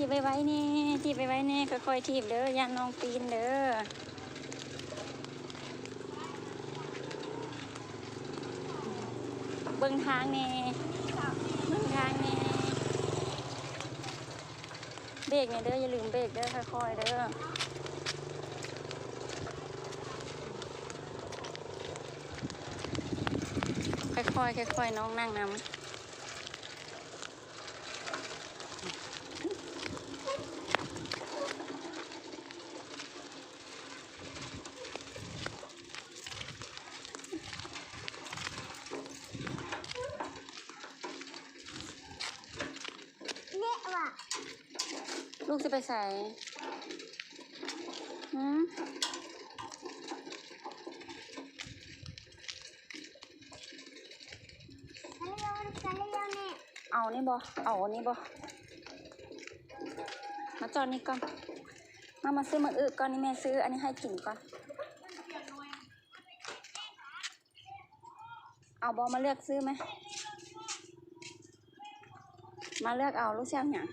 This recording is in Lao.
ໄວໆແດ່ ຖີບໄວໆແດ່ ຄ່ອຍໆຖີບເດີ້ ຢ້ານນ້ອງປີນເດີ້. ເບິ່ງທາງແດ່ ເບິ່ງທາງແດ່. ເບຣກແດ່ເດີ້ ຢ່າລືມເບຣກເດີ້ ຄ່ອຍໆເດີ້ ຄ່ອຍໆ ຄ່ອຍໆ ນ້ອງນັ່ງນຳ. ລູກຊິໄປໃສ? ຫືມ? ເອົານີ້ບໍ່? ເອົາອັນນີ້ບໍ່? ມາຈອດນີ້ກ່ອນ. ມາ ມາຊື້ໝາກອຶກ່ອນ ນີ້ແມ່ຊື້ອັນນີ້ໃຫ້ກິນກ່ອນ. ເອົາບໍ່? ມາເລືອກຊື້ໄໝ? ມາເລືອກເອົາ ລູກຊິເອົາຫຍັງ?